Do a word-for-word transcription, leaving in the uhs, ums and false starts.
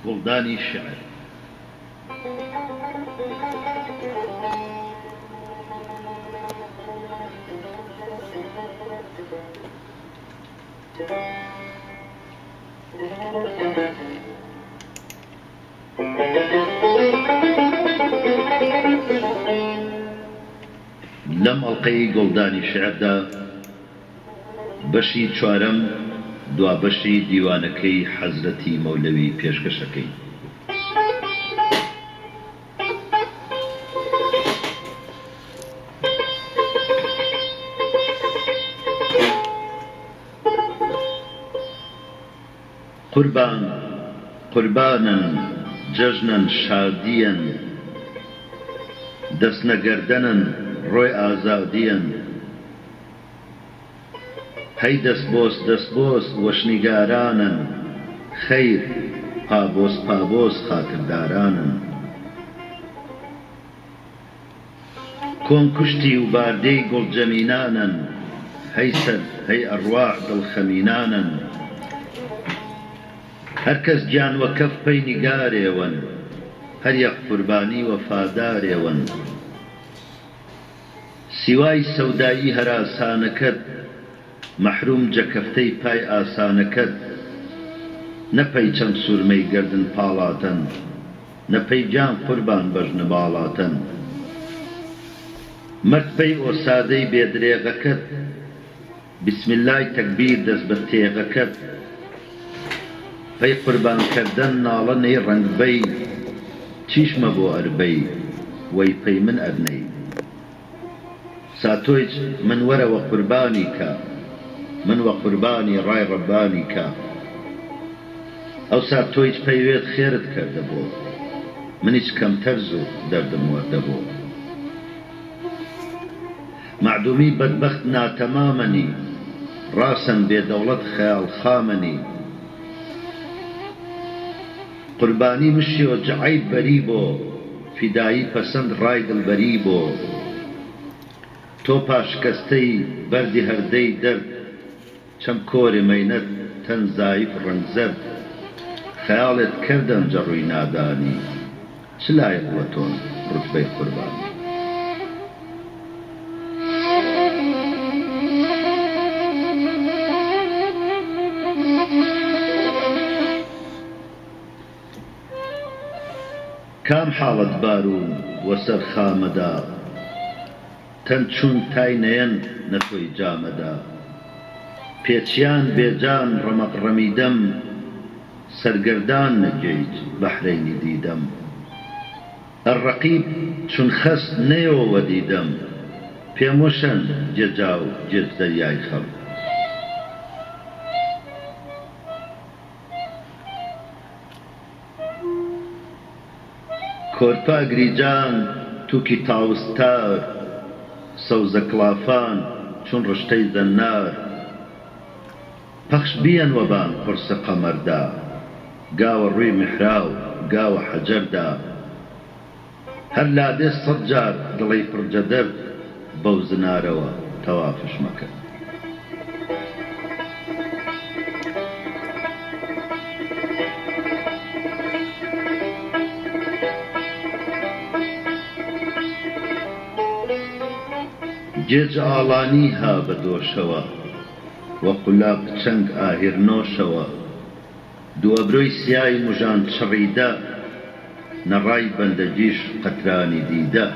گوڵدانی شێعر. لەم ئەڵقەی گوڵدانی شێعردا بەشی چوارەم، دوابەشی دیوانەکەی حەزرەتی مەولەوی پێشکەشەکەی. قوربان، قوربانن، جەژنەن، شادیەن، دەسنەگەردەنن، ڕۆی ئازادیەن. هەی دەسبۆس، دەسبۆس، وەشنیگارانن، خەیر، پابۆس، پابۆس، خاتردارانن. کۆن کوشتی و باردەی گوڵ جەمینانن، هەی سەر، هەی ئەڕواح دڵ خەمینانن. هەر کەس گیان وە کەف پەی نیگارێ وەن، هەر یەک قوربانی وەفادارێ وەن. سیوای سەودایی هەراسانەکەت، مەحروم جەکەفتەی پای ئاسانەکەت، نە پەی چەم سورمەی گەردن پاڵاتەن، نە پەی گیان قوربان بەژنە باڵاتەن. مەرد پەی ئۆسادەی بێدرێغەکەت، بیسمیللای تەکبیر دەس بە تێغەکەت، پەی قوربانکەردەن ناڵە نەی ڕەنگ بەی، چیشمە بۆ ئەربەی، وەی پەی من ئەرنەی. سا تۆیچ من وەرە وە قوربانی کە، من وە قوربانی ڕای ڕەبانی کە. ئەوسا تۆیچ پەیوێت خێرت کەردە بۆ، منیچ کەمتەر زوو دەردم وەردە بۆ. مەعدومی بەدبەخت ناتەمامەنی، ڕاسەن بێ دەوڵەت خەیاڵ خامەنی. قوربانی مشیۆ جعەیب بەری بۆ، فیدایی پەسەند ڕای دڵبەری بۆ. تۆپا شکەستەی بەردی هەردەی دەرد، چەم کۆرێ مەینەت تەن زایف ڕەنگ زەرد. خەیاڵێت کەردەن جە ڕووی نادانی، چ لایق وە تۆن ڕوتبەی قوربانی؟ کام حاڵەت بارون وە سەر خامەدا، تەن چوون تای نەیەن نەتۆی جامەدا. پێچیان بێجان ڕەمەق ڕەمیدەم، سەرگەردان نەگێیت بەحرەینی دیدەم. ئەر ڕەقیب چون خەست نەیەوە وە دیدەم، پێم وەشەن جێجاو جێج دەریای خەم. کۆرپە ئەگریجان تووکی تاوستار، سەوزە کڵافان چون ڕشتەی زەنار. پەخش بیەن وەبان قورسە قەمەردا، گا وە ڕووی میحراو، گا وە حەجەردا. هەر لادێ سەد جار دڵەی پڕ جە دەرد، بەو زنارەوە تەوافش مەکە. گێج ئاڵانی ها بە دۆشەوە، وە قولاب چەنگ ئاهیر نۆشەوە. دوو ئەبرۆی سیای موژان چڕیدە، نەڕای بەندەگیش قەترانی دیدە.